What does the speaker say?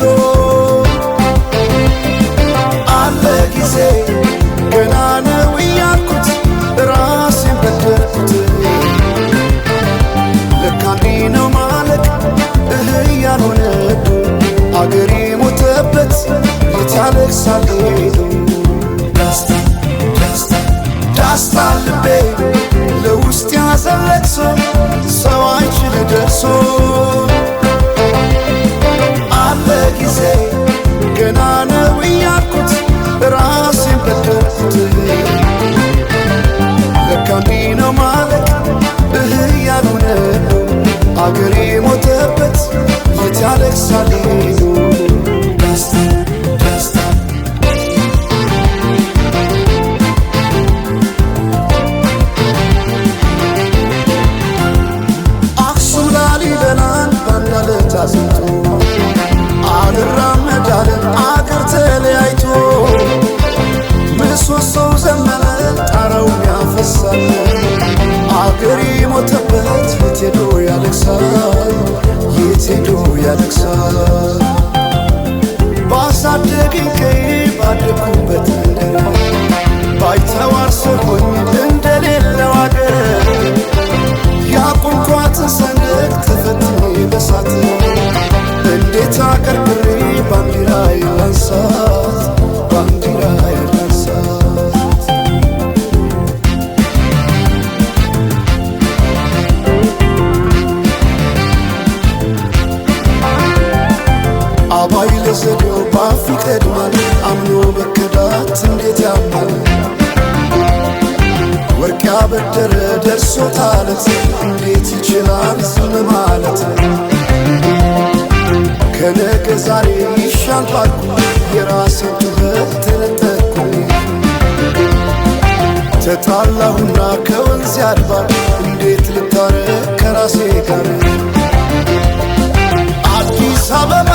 ለቅሶ አለ ጊዜ ገና ነው እያልኩት ራሴን በደልኩት ለካ እንዲህ ነው ማለቅ እህ ያልሆነ አገሬ ሞተበት የት ያለቅሳል ሄዶ ዳስታ ዳስታ ዳስታ ልቤ ለውስጥ ያዘን ለቅሶ ሰው አይችል ደርሶ አለ ጊዜ ገና ነው እያልኩት ራሴን በደልኩት ለካ እንዲህ ነው ማለቅ እህ ያልሆነ አገሬ ሞተበት የት ያለቅሳል ሄዶ ዳስታ ዳስታ አክሱም ላሊበላን ባንድ አለት አጽንቶ አልራመድ አለ አገር ተለያይቶ ምሰሶው ዘመነ ጣራውም ያፈሳል አገሬ ሞተበት የት ሄዶ ያለቅሳል የት ሄዶ ያለቅሳል ባሳደገኝ ቀዬ ባደግኩበት መንደር ባይተዋር ሰው ሆኜ እንደሌለው አገር ያቆምኳትን ሰንደቅ ተፈትኜ በሳት እንዴት አቀርቅሬ ባንዲራዬን ላንሳት ባንዲራዬን ላንሳት አባይ ለዘዴው ባፍ ይቀድማል አምኖ መከዳት እንዴት ያማል ወርቅ ያበደረ ደርሶታለት እንዴት ይችላል ዝም ማለት ከነገ ዛሬ ይሻል ባልኩ የራሴን ጩኸት ተነጠቅኩኝ ተጣላሁና ከወንዝ አድባር እንዴት ልታረቅ ከራሴ ጋር አዲስ አበባ